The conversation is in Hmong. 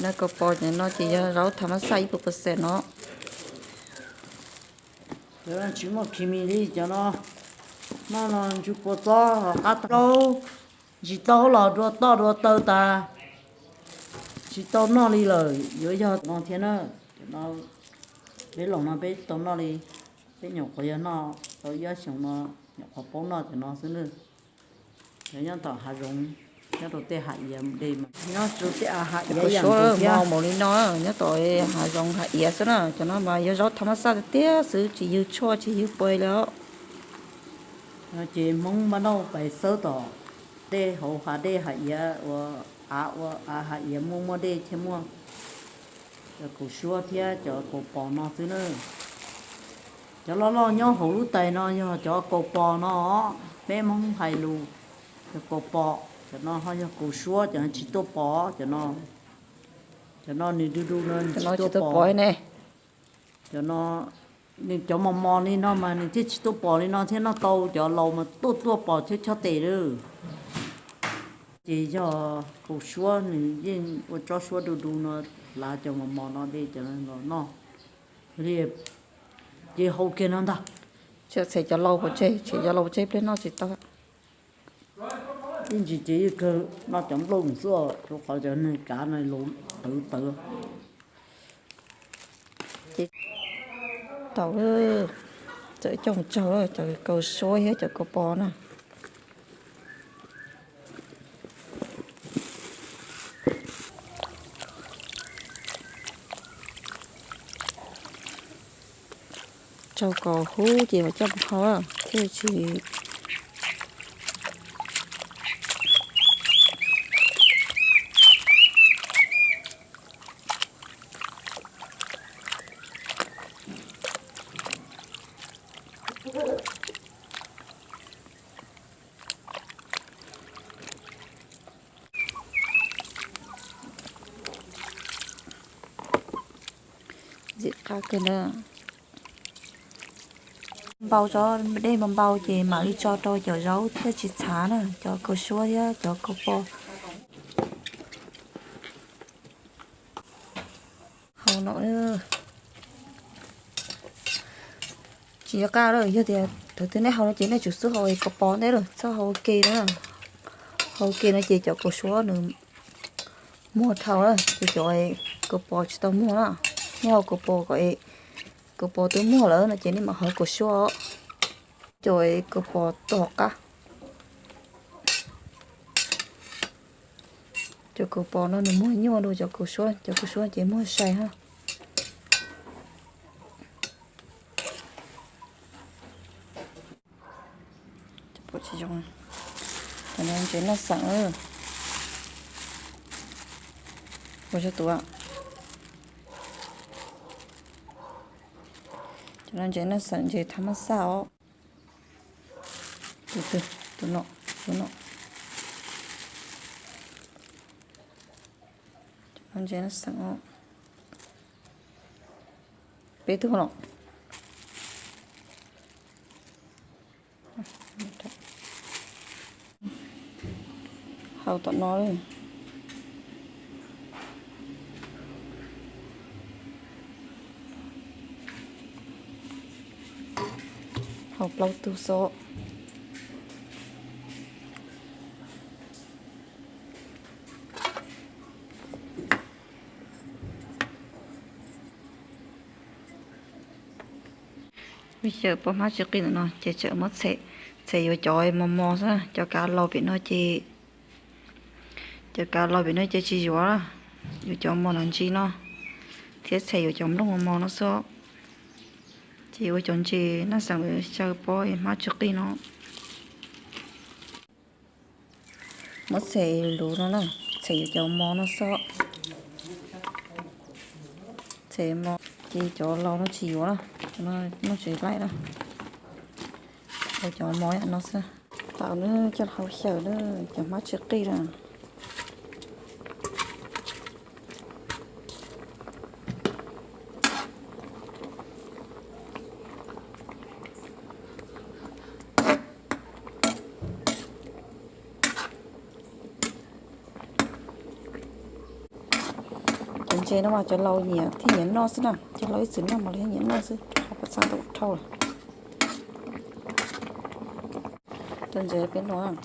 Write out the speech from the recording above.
No kaus pos no ces yog zaub tham mas xaj ib puas percent no. Cov no tsis muaj khi mis li cov no, noj no ntsw puas txob ho qab tau, ntsis tau los dua toj dua taw tas, tsis tau noj li lawm yuav yog no thiab na. Cov no peb los no peb tau noj li, peb nyuam qhuav yog noj tau ib ob xyoos no, nyuam qhuav paub noj cov no xwb na. Cov nyob tom hav zoov, nyob rau tej hav iav de mas nyob rau tej av hav iav yam nkaus thiab. Mos npaum li no, nyob tom hav zoov hav iav xwb na, cov no mas yog zaub tham mas xaj tiag tiag xwb, tsis yug tshuaj tsis yug pes li os. Ces Hmoob Npaj Nauj pais xawb tom dej hauv hav dej hav iav uas av ua av hav iav muaj muaj dej thiaj muaj cov kaus suab thiab cov kaus pos no xwb na. Cov loj loj nyob hauv lub tais no yog cov kaus pos no, peb Hmoob hais lus, cov kaus pos, cov no ho yog kaus suab, cov tsis tuaj pos, cov no, cov no nws du du no nws tsis tuaj pos ne. Cov no, nws cov mos mos li no mas nws thiaj tsis tuaj pos li no thiab, noj tau cov laus mas tuaj tuaj pos thiab chob tes lawm. Ces yog kaus suab nws yeej ua tsob suab du du no, lav cov mos mos no de cov los noj. Ces hau kiag no ntag. Txhais cov laus pov tseg, txhais cov laus pov tseg pliag noj tsis tau. Ib ntsis ces yeej kawg noj cov nplooj xwb, rau qhov cov neeg kav no tawv tawv. Tau, txawm coj mus tsaug cov kaus suab thiab cov kaus pos na. Tsaug kom huv ces mam coj mus hau thiaj tsis Ntxim qab kawg na. Npau tso, dej npau npau ces mam li tso rau cov zaub thiaj tsis txhav na, cov kaus suab thiab cov kaus pos. Hau no tsis nco qab lawm, yog tias thaum twg nej hau no ces nej tsum xub hau kaus pos ntej lawm, txhob hau ke na. Hau ke no ces cov kaus suab nws muag dhau na, ces cov kaus pos tsis tau muag na. Nej hau kaus pos kom, kaus pos twb muag lawm no ces nej mam hau kaus suab. Cov kaus pos tom qab. Cov kaus pos no nws muag nyuaj dua cov kaus suab, cov kaus suab ces muag sai ha. Ntses noj xeem, ua zog tus. Cov no ntses noj xeem, ntses tham mas xaj os. Tus twg, tus no, tus no. Cov no ntses noj xeem os. Peb tug los. Hau tom no. Hau plaub tug xwb. Lub xyaw poj hmab tsis qij ntawm no ces tseem muab txhem, txhem yuav cov mos mos xwb, cov kav laus pem no ces, cov kav laus pem no ces tsis yuav, yuav cov mos no ntsis no, thiab txhem yuav cov nplooj mos mos no xwb. Ces ua cov ntses noj xeem lawv xyaw poj hmab tsis qij no. Muab txhem luv no na, txhem yuav cov mos no xwb. Txhem mos ces cov laus no tsis yuav na, cov no noj tsis laij na. Ua cov mos no xwb. Tau na, coj los hau xyaw na, cov hmab tsis qij na. Ces no mas cov laus nyiam thiaj nyiam noj xwb na, cov laus ib txwm noj mas lawv thiaj nyiam noj xwb, qhov paj txhab tau dhau lawm. Rau ntawd peb noj.